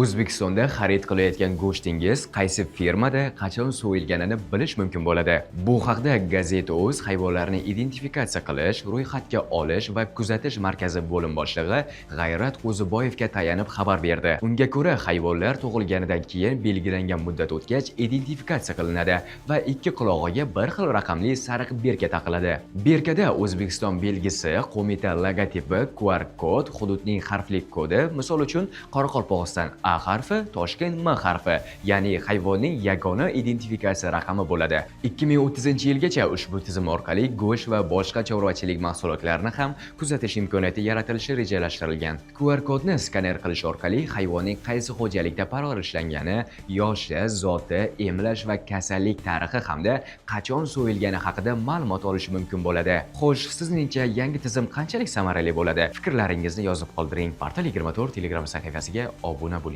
O'zbekistonda xarid qilayotgan go'shtingiz qaysi firmada, qachon so'yilganini bilish mumkin bo'ladi. Bu haqda Gazeta.uz hayvonlarni identifikatsiya qilish, ro'yxatga olish va kuzatish markazi bo'lim boshlig'i G'ayrat Qo'ziboyevga tayanib xabar berdi. Unga ko'ra, hayvonlar tug'ilganidan keyin belgilangan muddat o'tgach identifikatsiya qilinadi va ikki qulog'iga bir xil raqamli sariq бирка taqiladi. Бирка da O'zbekiston belgisi, qo'mita logotipi, QR kod, hududning harfli kodi, misol uchun Qoraqalpog'iston A harfi, Toshkent M harfi, ya'ni hayvonning yagona identifikatsiya raqami bo'ladi. 2030-yilgacha ushbu tizim orqali go'sht va boshqa chorvachilik mahsulotlarini ham kuzatish imkoniyati yaratilishi rejalashtirilgan. QR kodni skaner qilish orqali hayvonning qaysi xo'jalikda parvarishlangani, yoshi, zoti, emlash va kasallik tarixi hamda qachon so'yilgani haqida ma'lumot olish mumkin bo'ladi. Xo'sh, sizningcha yangi tizim qanchalik samarali bo'ladi? Fikrlaringizni yozib qoldiring. Portal 24 Telegram sahifasiga obuna bo'ling.